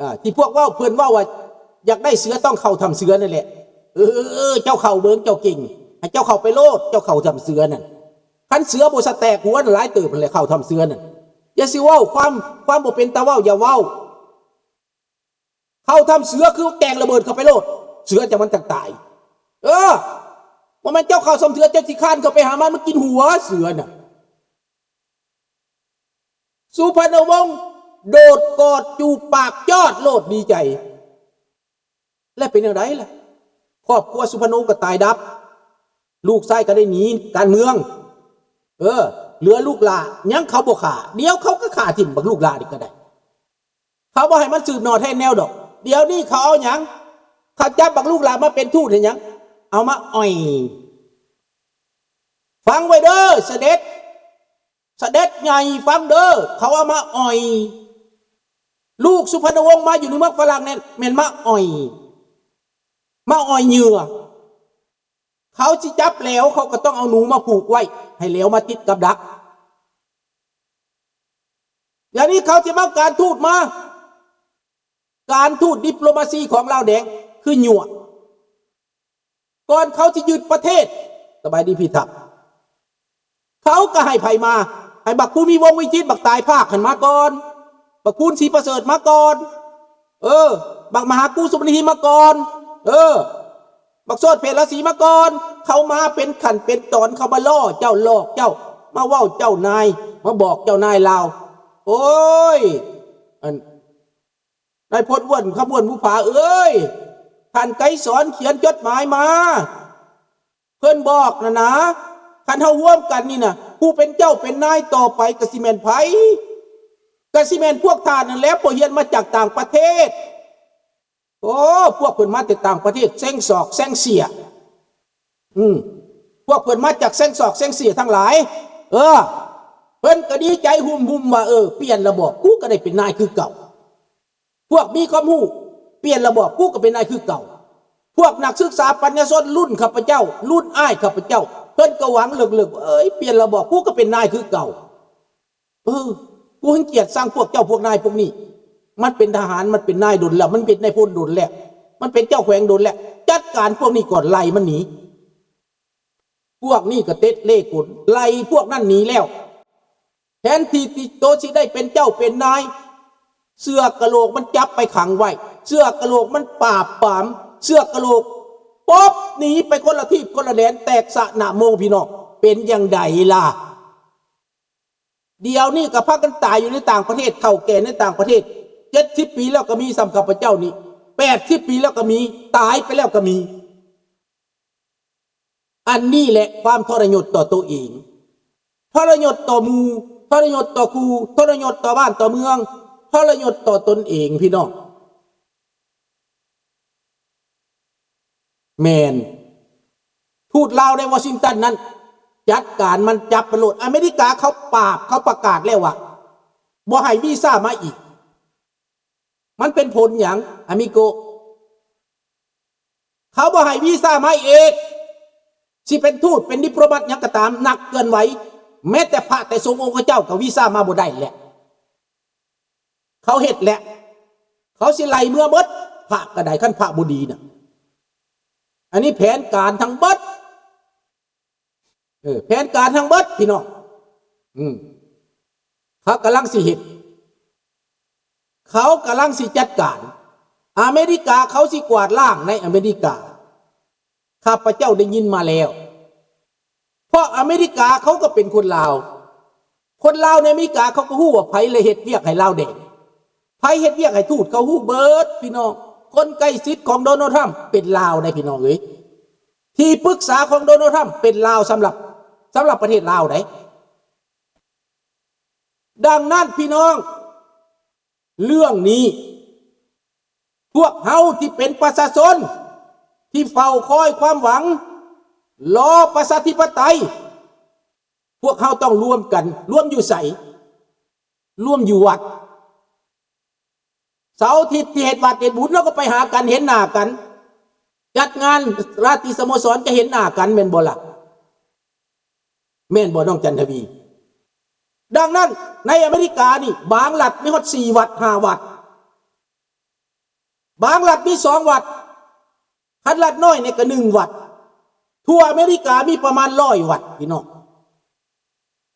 ອ່າ ທີ່ພວກເວົ້າ ເພິ່ນເວົ້າວ່າ ຢາກໄດ້ເສືອຕ້ອງເຂົ້າຖ້ຳເສືອນັ້ນແຫຼະ. ເອີ ເຈົ້າເຂົ້າເບິ່ງ ເຈົ້າເກັ່ງ ໃຫ້ເຈົ້າເຂົ້າໄປໂລດ ເຈົ້າເຂົ້າຖ້ຳເສືອນັ້ນ. ຄັນເສືອບໍ່ສະແຕກຫົວນັ້ນຫຼາຍເຕີບຫັ້ນແຫຼະ ເຂົ້າຖ້ຳເສືອນັ້ນ. ຢ່າຊິເວົ້າຄວາມ ຄວາມບໍ່ເປັນຕາເວົ້າ ຢ່າເວົ້າ. ເຂົ້າຖ້ຳເສືອຄືແກງລະເບີດເຂົ້າໄປໂລດ ເສືອຈັ່ງມັນຈັ່ງຕາຍ. ເອີ ບໍ່ແມ່ນເຈົ້າເຂົ້າຖ້ຳເສືອ ເຈົ້າຊິຄານເຂົ້າໄປຫາມັນ ມັນກິນຫົວເສືອນະ. ສຸພະນຸວົງໂດດກອດຈູບປາກຈອດໂລດດີໃຈ. ແລ້ວເປັນແນວໃດລະ? ຄອບຄົວສຸພະນຸວົງກໍຕາຍດັບ ລູກຊາຍກໍໄດ້ໜີການເມືອງ. ເອີ ເຫຼືອລູກຫຼ້າຍັງເຂົາບໍ່ຂ້າ ດຽວເຂົາກໍຂ້າຖິ້ມບັກລູກຫຼ້ານີ້ກໍໄດ້. ເຂົາບໍ່ໃຫ້ມັນສືບໜໍ້ແທນແນວດອກ. ດຽວນີ້ເຂົາເອົາຫຍັງ? ເຂົາຈັບບັກລູກຫຼ້າມາເປັນທູດເຮັດຫຍັງ? ເອົາມາອ່ອຍ. ຟັງໄວ້ເດີ ສະເດັດ ສະເດັດໃຫຍ່ ຟັງເດີ ເຂົາເອົາມາອ່ອຍ. ລູກສຸພະນຸວົງມາຢູ່ໃນເມືອງຝຣັ່ງນັ້ນ ແມ່ນມາອ່ອຍ ມາອ່ອຍເຫຍື່ອ. ເຂົາຊິຈັບແຫຼວ ເຂົາກໍຕ້ອງເອົາໜູມາຜູກໄວ້ ໃຫ້ແຫຼວມາຕິດກັບດັກ. ດຽວນີ້ເຂົາຊິມາການທູດມາ ການທູດດິບໂລມາຊີຂອງລາວແດງຄືຍົວະ. ກ່ອນເຂົາຊິຍຶດປະເທດ ສະບາຍດີພີ່ທັບ ເຂົາກໍໃຫ້ໃຜມາ? ໃຫ້ບັກພູມີ ວົງວິຈິດ ບັກຕາຍພາກຫັ້ນມາກ່ອນ ບັກຄູນ ສີປະເສີດ ມາກ່ອນ ເອີ ບັກມະຫາກູ ສຸມະນີ ມາກ່ອນ ເອີ ບັກໂຊດ ເພດລາສີ ມາກ່ອນ. ເຂົາມາເປັນຂັ້ນເປັນຕອນ ເຂົາມາລໍ້ເຈົ້າ ຫຼອກເຈົ້າ ມາເວົ້າເຈົ້ານາຍ ມາບອກເຈົ້ານາຍລາວ. ໂອ້ຍ ອັນ ນາຍພົນອ້ວນ ຄຳອ້ວນ ບຸຜາເອີຍ ທ່ານໄກສອນຂຽນຈົດໝາຍມາ ເພິ່ນບອກນະນາ ຄັນເຮົາຮ່ວມກັນນີ້ນະ ຜູ້ເປັນເຈົ້າເປັນນາຍຕໍ່ໄປກະຊິແມ່ນໃຜ? ກະຊິແມ່ນພວກທ່ານນັ້ນແຫຼະ ເພາະຮຽນມາຈາກຕ່າງປະເທດ. ໂອ້ ພວກເພິ່ນມາແຕ່ຕ່າງປະເທດ ແຊງສອກແຊງເຊຍ ອືມ ພວກເພິ່ນມາຈາກແຊງສອກແຊງເຊຍທັງຫຼາຍ. ເອີ ເພິ່ນກໍດີໃຈຫຸ່ມໆວ່າ ເອີ ປ່ຽນລະບອບ ກູກໍໄດ້ເປັນນາຍຄືເກົ່າ. ພວກມີຄວາມຮູ້ ປ່ຽນລະບອບ ກູກໍເປັນນາຍຄືເກົ່າ. ພວກນັກສຶກສາປັນຍາຊົນລຸ້ນຂ້າພະເຈົ້າ ລຸ້ນອ້າຍຂ້າພະເຈົ້າ ເພິ່ນກໍຫວັງເລິກໆ ເອີຍ ປ່ຽນລະບອບ ກູກໍເປັນນາຍຄືເກົ່າ. ເອີ ກູແຮ່ງກຽດຊັງພວກເຈົ້າພວກນາຍພວກນີ້. ມັນເປັນທະຫານ ມັນເປັນນາຍດົນແລ້ວ ມັນເປັນນາຍພົນດົນແລ້ວ ມັນເປັນເຈົ້າແຂວງດົນແລ້ວ. ຈັດການພວກນີ້ກ່ອນ ໄລ່ມັນໜີ. ພວກນີ້ກໍເຕັດເລ່ກົນ ໄລ່ພວກນັ້ນໜີແລ້ວ. ແທນທີ່ ທີ່ໂຕຊິໄດ້ເປັນເຈົ້າເປັນນາຍ ເສື້ອກະໂຫຼກມັນຈັບໄປຂັງໄວ້ ເສື້ອກະໂຫຼກມັນປາບປາມ ເສື້ອກະໂຫຼກປົບໜີໄປຄົນລະທີບຄົນລະແດນ ແຕກສະນະໂມ ພີ່ນ້ອງ. ເປັນຈັ່ງໃດລະ? ດຽວນີ້ກໍພາກັນຕາຍຢູ່ໃນຕ່າງປະເທດ ເຖົ້າແກ່ໃນຕ່າງປະເທດ ເຈັດສິບປີແລ້ວກໍມີ ສ່ຳຂ້າພະເຈົ້ານີ້ ແປດສິບປີແລ້ວກໍມີ ຕາຍໄປແລ້ວກໍມີ. ອັນນີ້ແຫຼະຄວາມທໍລະຍົດຕໍ່ໂຕເອງ ທໍລະຍົດຕໍ່ໝູ່ ທໍລະຍົດຕໍ່ຄູ່ ທໍລະຍົດຕໍ່ບ້ານຕໍ່ເມືອງ ທໍລະຍົດຕໍ່ຕົນເອງ ພີ່ນ້ອງ. ແມ່ນ ທູດລາວໃນວໍຊິງຕັນນັ້ນ ຈັດການມັນ ຈັບມັນໂລດ. ອາເມລິກາເຂົາປາບ ເຂົາປະກາດແລ້ວວ່າ ບໍ່ໃຫ້ວີຊາມາອີກ. ມັນເປັນຜົນຫຍັງ ອາມິໂກ? ເຂົາບໍ່ໃຫ້ວີຊາມາອີກ. ຊິເປັນທູດ ເປັນດິບໂລມັດຫຍັງກໍຕາມ ນັກເຄື່ອນໄຫວ ແມ້ແຕ່ພະແຕ່ສົງອົງຄະເຈົ້າກໍວີຊາມາບໍ່ໄດ້ແຫຼະ. ເຂົາເຮັດແຫຼະ ເຂົາຊິໄລ່ເມືອເບິດ ພະກໍໄດ້ ຄັນພະບໍ່ດີນະ. ອັນນີ້ແຜນການທັງເບິດ ເອີ ແຜນການທັງເບິດ ພີ່ນ້ອງ. ອືມ ເຂົາກຳລັງຊິເຮັດ ເຂົາກຳລັງຊິຈັດການ. ອາເມລິກາເຂົາຊິກວາດລ້າງໃນອາເມລິກາ. ຂ້າພະເຈົ້າໄດ້ຍິນມາແລ້ວ ເພາະອາເມລິກາເຂົາກໍເປັນຄົນລາວ ຄົນລາວໃນອາເມລິກາເຂົາກໍຮູ້ວ່າໃຜລະເຮັດວຽກໃຫ້ລາວແດງ ໃຜເຮັດວຽກໃຫ້ທູດ ເຂົາຮູ້ເບິດ ພີ່ນ້ອງ. ຄົນໃກ້ຊິດຂອງໂດນັລທຣຳເປັນລາວໄດ໋ ພີ່ນ້ອງເອີຍ. ທີ່ປຶກສາຂອງໂດນັລທຣຳເປັນລາວ ສຳລັບ ສຳລັບປະເທດລາວໄດ໋. ດັ່ງນັ້ນ ພີ່ນ້ອງ ເລື່ອງນີ້ ພວກເຮົາທີ່ເປັນປະຊາຊົນ ທີ່ເຝົ້າຄອຍຄວາມຫວັງ ລໍປະຊາທິປະໄຕ ພວກເຮົາຕ້ອງລວມກັນ. ລວມຢູ່ໃສ? ລວມຢູ່ວັດ. ເສົາອາທິດທີ່ເຮັດວັດເຮັດບຸນ ເຮົາກໍໄປຫາກັນ ເຫັນໜ້າກັນ. ຈັດງານລາຕີສະໂມສອນ ຈະເຫັນໜ້າກັນ ແມ່ນບໍ່ລະ? ແມ່ນບໍ່ ນ້ອງຈັນທະວີ? ດັ່ງນັ້ນ ໃນອາເມລິການີ້ ບາງລັດມີຮອດສີ່ວັດ ຫ້າວັດ. ບາງລັດມີສອງວັດ, ຄັນລັດນ້ອຍນີ້ກໍໜຶ່ງວັດ. ທົ່ວອາເມລິກາມີປະມານຮ້ອຍວັດ, ພີ່ນ້ອງ.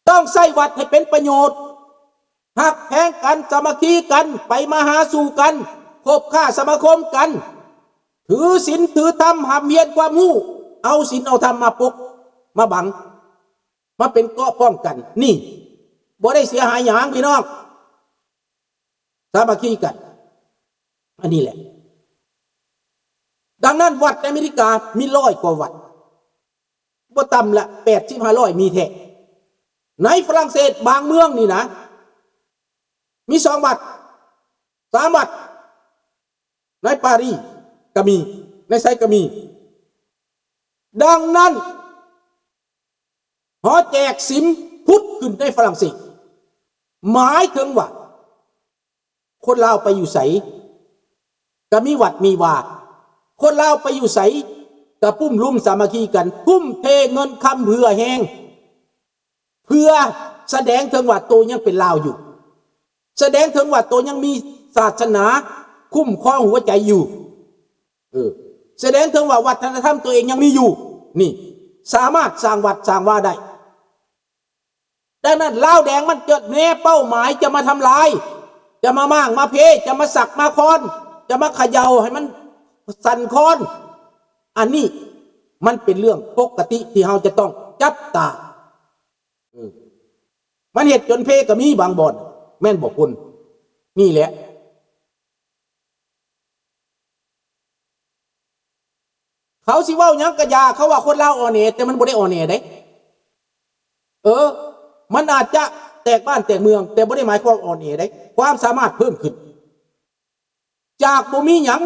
ຕ້ອງໃຊ້ວັດໃຫ້ເປັນປະໂຫຍດ, ຮັກແພງກັນ, ສາມັກຄີກັນ, ໄປມາຫາສູ່ກັນ, ຄົບຄ້າສະມາຄົມກັນ, ຖືສິນຖືທຳ, ຮ່ຳຮຽນຄວາມຮູ້, ເອົາສິນເອົາທຳມາປົກມາບັງ, ມາເປັນເກາະປ້ອງກັນ. ນີ້ ບໍ່ໄດ້ເສຍຫາຍຫຍັງ, ພີ່ນ້ອງ. ສາມັກຄີກັນ ອັນນີ້ແຫຼະ. ດັ່ງນັ້ນ ວັດໃນອາເມລິກາມີຮ້ອຍກວ່າວັດ, ບໍ່ຕ່ຳລະແປດສິບຫາຮ້ອຍມີແທ້. ໃນຝຣັ່ງເສດບາງເມືອງນີ້ນະ ມີສອງວັດ ສາມວັດ, ໃນປາຣີກໍມີ, ໃນໃສກໍມີ. ດັ່ງນັ້ນ ຫໍແຈກສິມຜຸດຂຶ້ນໃນຝຣັ່ງເສດ, ໝາຍເຖິງວ່າ ຄົນລາວໄປຢູ່ໃສກໍມີວັດມີວາ, ຄົນລາວໄປຢູ່ໃສກໍປຸ້ມລຸມສາມັກຄີກັນ, ທຸ່ມເທເງິນຄຳເຫື່ອແຮງ ເພື່ອສະແດງເຖິງວ່າໂຕຍັງເປັນລາວຢູ່, ສະແດງເຖິງວ່າໂຕຍັງມີສາສະໜາຄຸ້ມຄອງຫົວໃຈຢູ່, ເອີ ສະແດງເຖິງວ່າວັດທະນະທຳໂຕເອງຍັງມີຢູ່. ນີ້ ສາມາດສ້າງວັດສ້າງວາໄດ້. ດັ່ງນັ້ນ ລາວແດງມັນຈະແນເປົ້າໝາຍຈະມາທຳລາຍ, ຈະມາມ້າງມາເພ, ຈະມາສັກມາຄ້ອນ, ຈະມາຂະເຍົາໃຫ້ມັນສັ່ນຄອນ. ອັນນີ້ມັນເປັນເລື່ອງປົກກະຕິທີ່ເຮົາຈະຕ້ອງຈັບຕາ. ເອີ ມັນເຮັດຈົນເພກໍມີບາງບ່ອນ, ແມ່ນບໍ່ຄົນ? ນີ້ແຫຼະ. ເຂົາຊິເວົ້າຫຍັງກະຢ່າ, ເຂົາວ່າຄົນລາວອ່ອນແອ, ແຕ່ມັນບໍ່ໄດ້ອ່ອນແອເດ້. ເອີ ມັນອາດຈະແຕກບ້ານແຕກເມືອງ, ແຕ່ບໍ່ໄດ້ໝາຍຄວາມອ່ອນແອເດ້. ຄວາມສາມາດເພີ່ມຂຶ້ນ ຈາກບໍ່ມີຫຍັງ,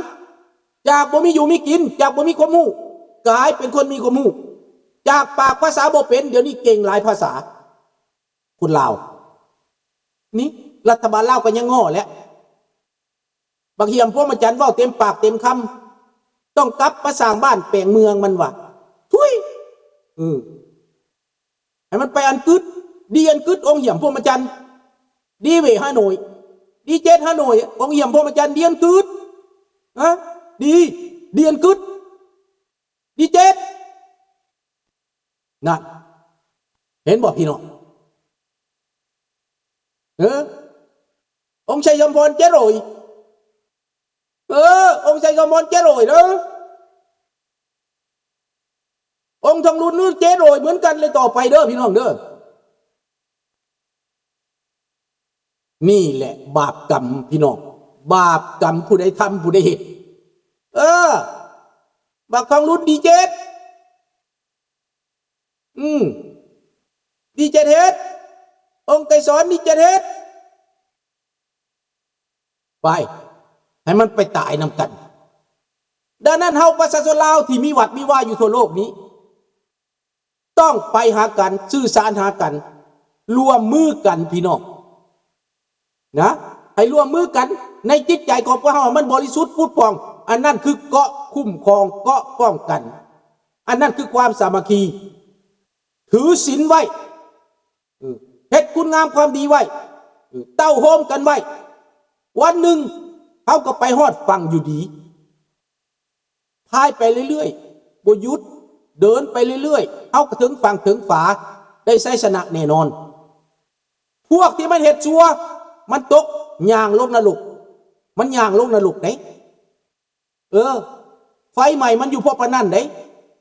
ຈາກບໍ່ມີຢູ່ມີກິນ, ຈາກບໍ່ມີຄວາມຮູ້, ກາຍເປັນຄົນມີຄວາມຮູ້. ຈາກປາກພາສາບໍ່ເປັນ, ດຽວນີ້ເກັ່ງຫຼາຍພາສາ. ຄົນລາວນີ້ ລັດຖະບານລາວກໍຍັງງໍ້ແຫຼະ. ບັກຫຽມພວມມະຈັນເວົ້າເຕັມປາກເຕັມຄຳ, ຕ້ອງກັບມາສ້າງບ້ານແປງເມືອງ ມັນວ່າ. ທຸຍ! ເອີ ໃຫ້ມັນໄປອັງກິດ, ດີອັງກິດ ອົງຫຽມພວມມະຈັນ, ດີເວ ຮ່າໂນ້ຍ, ດີເຈັດ ຮ່າໂນ້ຍ, ອົງຫຽມພວມມະຈັນ, ດີອັງກິດ. ຮະ? ດີ, ດີອັງກິດ. ດີເຈັດ ນັ້ນ ເຫັນບໍ່ພີ່ນ້ອງ? ເອີ ອົງໄຊສົມພອນເຈໂຣຍ, ເອີ ອົງໄຊສົມພອນເຈໂຣຍເດີ, ອົງທອງລຸນເຈໂຣຍເໝືອນກັນເລີຍຕໍ່ໄປເດີ ພີ່ນ້ອງເດີ. ນີ້ແຫຼະບາບກຳພີ່ນ້ອງ, ບາບກຳຜູ້ໃດທຳຜູ້ໃດເຮັດ. ເອີ ບັກທອງລຸນດີເຈັດ ອືມ ດີເຈັດເຮັດ, ອົງໄກສອນດີເຈັດເຮັດ. ໄປ ໃຫ້ມັນໄປຕາຍນຳກັນ. ດັ່ງນັ້ນ ເຮົາປະຊາຊົນລາວທີ່ມີວັດມີວາຢູ່ທົ່ວໂລກນີ້ ຕ້ອງໄປຫາກັນ, ສື່ສານຫາກັນ, ຮ່ວມມືກັນພີ່ນ້ອງນະ, ໃຫ້ຮ່ວມມືກັນ. ໃນຈິດໃຈຂອງພວກເຮົາມັນບໍລິສຸດຜຸດຜ່ອງ, ອັນນັ້ນຄືເກາະຄຸ້ມຄອງ, ເກາະປ້ອງກັນ, ອັນນັ້ນຄືຄວາມສາມັກຄີ. ຖືສິນໄວ້ ເອີ ເຮັດຄຸນງາມຄວາມດີໄວ້, ເອີ ເຕົ້າໂຮມກັນໄວ້. ວັນໜຶ່ງເຮົາກໍໄປຮອດຝັ່ງຢູ່ດີ. ພາຍໄປເລື້ອຍໆ, ບໍ່ຢຸດ, ເດີນໄປເລື້ອຍໆ, ເຮົາກໍເຖິງຝັ່ງເຖິງຝາ, ໄດ້ໄຊຊະນະແນ່ນອນ. ພວກທີ່ມັນເຮັດຊົ່ວ, ມັນຕົກຍ່າງລົງນະລົກ, ມັນຍ່າງລົງນະລົກເດ້. ເອີ ໄຟໄໝ້ມັນຢູ່ພໍປານນັ້ນເດ້,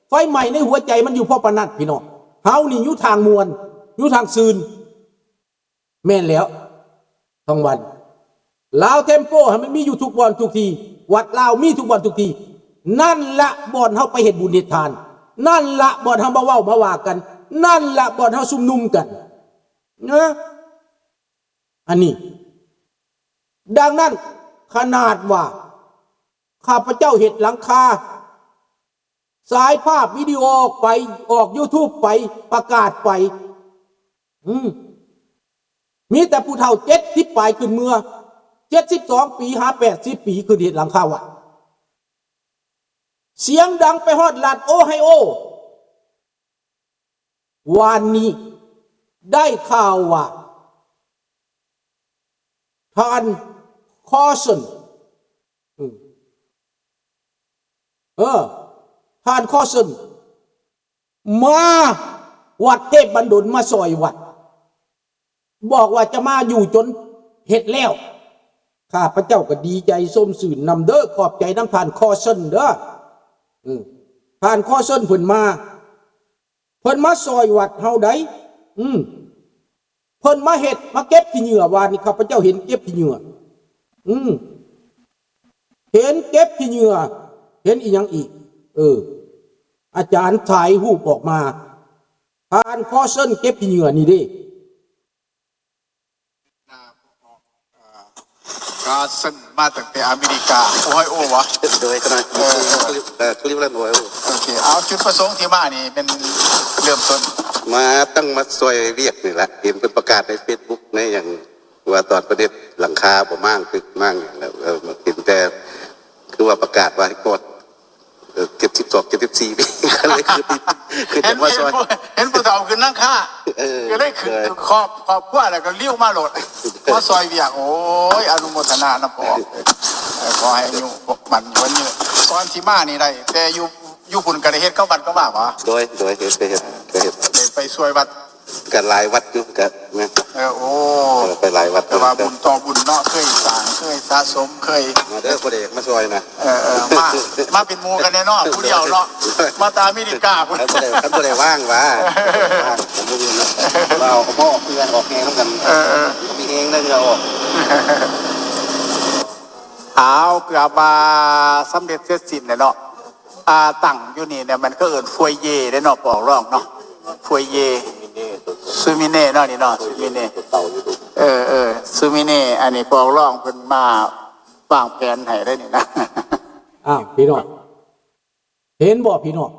ໄຟໄໝ້ໃນຫົວໃຈມັນຢູ່ພໍປານນັ້ນພີ່ນ້ອງ. ເຮົານີ້ຢູ່ທາງມ່ວນ, ຢູ່ທາງຊື່ນ. ແມ່ນແລ້ວ ທອງວັນ, ລາວເທັມໂປໃຫ້ມັນມີຢູ່ທຸກບ່ອນທຸກທີ່, ວັດລາວມີທຸກບ່ອນທຸກທີ່. ນັ້ນລະບ່ອນເຮົາໄປເຮັດບຸນເຮັດທານ, ນັ້ນລະບ່ອນເຮົາມາເວົ້າມາວ່າກັນ, ນັ້ນລະບ່ອນເຮົາຊຸມນຸມກັນນະ. ອັນນີ້ ດັ່ງນັ້ນ ຂະໜາດວ່າ ຂ້າພະເຈົ້າເຮັດຫຼັງຄາ, ສາຍພາບວິດີໂອອອກໄປ, ອອກຢູທູບໄປ, ປະກາດໄປ, ອືມ ມີແຕ່ຜູ້ເຖົ້າເຈັດສິບປາຍຂຶ້ນເມືອ, ເຈັດສິບສອງປີຫາແປດສິບປີ ຂຶ້ນເຮັດຫຼັງຄາວັດ. ສຽງດັງໄປຮອດລັດໂອໄຮໂອ. ວານນີ້ໄດ້ຂ່າວວ່າ ທ່ານ ຄາຊັນ ອືມ ເອີ ທ່ານຄໍເຊິນ ມາວັດເທບບັນດົນ ມາຊ່ອຍວັດ ບອກວ່າຈະມາຢູ່ຈົນເຮັດແລ້ວ. ຂ້າພະເຈົ້າກໍດີໃຈຊົມຊື່ນນຳເດີ້ ຂອບໃຈນຳທ່ານຄໍເຊິນເດີ້. ເອີ ທ່ານຄໍເຊິນເພິ່ນມາ ເພິ່ນມາຊ່ອຍວັດເຮົາໃດ໋. ອືມ ເພິ່ນມາເຮັດ ມາເກັບຂີ້ເຫຍື້ອ ວານນີ້ຂ້າພະເຈົ້າເຫັນເກັບຂີ້ເຫຍື້ອ. ອືມ ເຫັນເກັບຂີ້ເຫຍື້ອ ເຫັນອີ່ຫຍັງອີກ? ເອີ ອາຈານຖ່າຍຮູບອອກມາ ທ່ານຄໍເຊິນເກັບຂີ້ເຫຍື້ອນີ້ເດ້. ກາເຊິນມາຕັ້ງແຕ່ອາເມລິກາ ໂອໄຮໂອວະ? ໂດຍ ຂະໜາດ ເອີ ຄລິບ ເອີ ຄລິບແລນ ໂອໄຮໂອ. ໂອເຄ ເອົາ ຈຸດປະສົງທີ່ມານີ້ແມ່ນເລີ່ມຕົ້ນ ມາຕັ້ງ ມາຊ່ອຍວຽກນີ້ແຫຼະ. ເຫັນເພິ່ນປະກາດໃນເຟສບຸກໃນຫຍັງ ວ່າຕອນປະເດັດຫຼັງຄາບໍ່ມ້າງຕຶກມ້າງຫຍັງແລ້ວ ເອີ ເຫັນແຕ່ຄືວ່າປະກາດວ່າໃຫ້ກອດ ເອີ ເຈັດສິບສອງ ເຈັດສິບສີ່ປີ ກໍເລີຍຄື ຄືຈະມາຊ່ອຍ ເຫັນຜູ້ ເຫັນຜູ້ເຖົ້າຂຶ້ນຫຼັງຄາ ເອີ ກໍເລີຍຄື ເອີ ຄອບ ຄອບຄົວ ແລ້ວກໍລິ້ວມາໂລດ ມາຊ່ອຍວຽກ. ໂອ້ຍ ອະນຸໂມທະນານຳພໍ່ອອກ ເອີ ຂໍໃຫ້ອາຍຸໝັ້ນຂວັນຍືນ. ຕອນທີ່ມານີ້ໄດ້ ແຕ່ຢູ່ ຢູ່ພຸ້ນກໍໄດ້ເຮັດເຂົ້າວັດເຂົ້າວາບໍ່? ໂດຍ ໂດຍ ເຮັດ ໄປເຮັດ ໄປເຮັດ ໄດ້ໄປຊ່ວຍວັດ ກໍຫຼາຍວັດຢູ່ ກໍນະ ເອີ ໂອ້ ເອີ ໄປຫຼາຍວັດ ແຕ່ວ່າບຸນຕໍ່ບຸນເນາະ ເຄີຍສ້າງ ເຄີຍສະສົມ ເຄີຍ ມາເດີ້ ບໍ່ໄດ້ມາຊ່ອຍນະ ເອີ ເອີ ມາ ມາເປັນໝູ່ກັນແນ່ເນາະ ຜູ້ດຽວເນາະ ມາແຕ່ອາເມລິກາພຸ້ນ ຄັນບໍ່ໄດ້ ຄັນບໍ່ໄດ້ວ່າງຫວາ ວ່າງ ບໍ່ມີເນາະ ວ່າເອົາ ກໍບໍ່ອອກເພື່ອອອກແຮງນຳກັນ ເອີ ເອີ ມີແຮງໄດ້ເຫື່ອອອກ. ອ້າວ ເກືອບວ່າສຳເລັດເສັດສິ້ນແລ້ວເນາະ. ອ່າ ຕັ້ງຢູ່ນີ້ແຫຼະ ມັນກໍເອີ້ນຟວຍເຢເດ້ເນາະ ປອກລອງເນາະ ຟວຍເຢ ຊູມິເນເນາະ ນີ້ເນາະ ຊູມິເນ ເອີ ເອີ ຊູມິເນ. ອັນນີ້ປອກລອງເພິ່ນມາວາງແຜນໃຫ້ເດ້ນີ້ນະ. ອ້າວ ພີ່ນ້ອງ ເຫັນບໍ່ພີ່ນ້ອງ?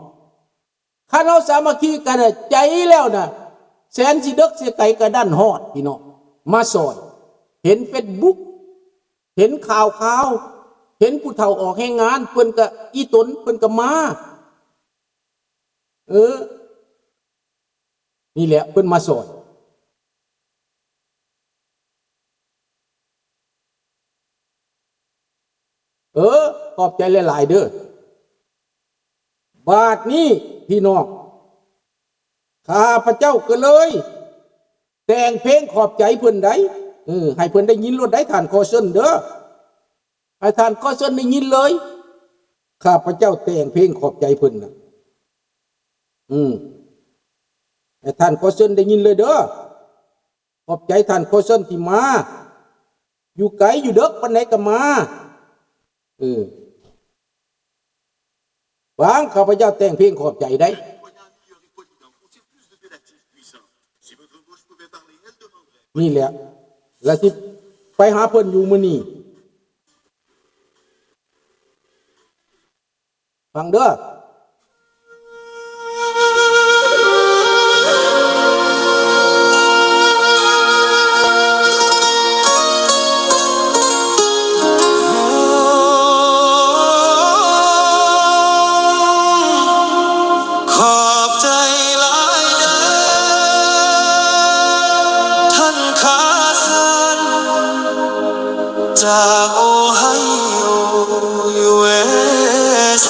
ຄັນເຮົາສາມັກຄີກັນໃຈແລ້ວນະ ແສນຊິເດິກຊິໄກກະດັນຮອດພີ່ນ້ອງ ມາຊ່ອຍ. ເຫັນເຟສບຸກ ເຫັນຂ່າວຄາວ ເຫັນຜູ້ເຖົ້າອອກແຮງງານ ເພິ່ນກະອີຕົນ ເພິ່ນກະມາ. ເອີ ນີ້ແຫຼະ ເພິ່ນມາຊ່ອຍ. ເອີ ຂອບໃຈຫຼາຍໆເດີ້. ບາດນີ້ພີ່ນ້ອງ ຂ້າພະເຈົ້າກໍເລີຍແຕ່ງເພງຂອບໃຈເພິ່ນໄດ໋. ເອີ ໃຫ້ເພິ່ນໄດ້ຍິນໂລດໄດ໋ ທ່ານຄໍເຊິນເດີ້ ໃຫ້ທ່ານຄໍເຊິນໄດ້ຍິນເລີຍ. ຂ້າພະເຈົ້າແຕ່ງເພງຂອບໃຈເພິ່ນນະ ອືມ ໃຫ້ທ່ານຄໍເຊິນໄດ້ຍິນເລີຍເດີ້. ຂອບໃຈທ່ານຄໍເຊິນທີ່ມາ ຢູ່ໄກຢູ່ເດິກປານໃດກໍມາ. ເອີ ຟັງ ຂ້າພະເຈົ້າແຕ່ງເພງຂອບໃຈໄດ໋. ນີ້ແຫຼະ ລະຊິໄປຫາເພິ່ນຢູ່ມື້ນີ້. ຟັງເດີ້. ຂອບໃຈຫຼາຍເດີ້ ທ່ານຄາຊານ ຈາກໂອໄຮໂອ ຢູເອສ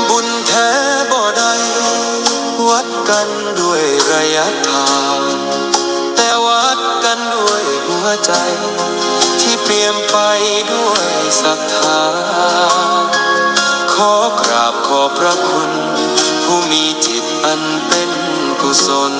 ບຸນແທ້ບໍ່ໄດ້ວັດກັນດ້ວຍໄລຍະທາງ ແຕ່ວັດກັນດ້ວຍຫົວໃຈທີ່ປ່ຽມໄປດ້ວຍສັດທາ. ຂໍກາບຂອບພະຄຸນຜູ້ມີຈິດອັນເປັນກຸສົນ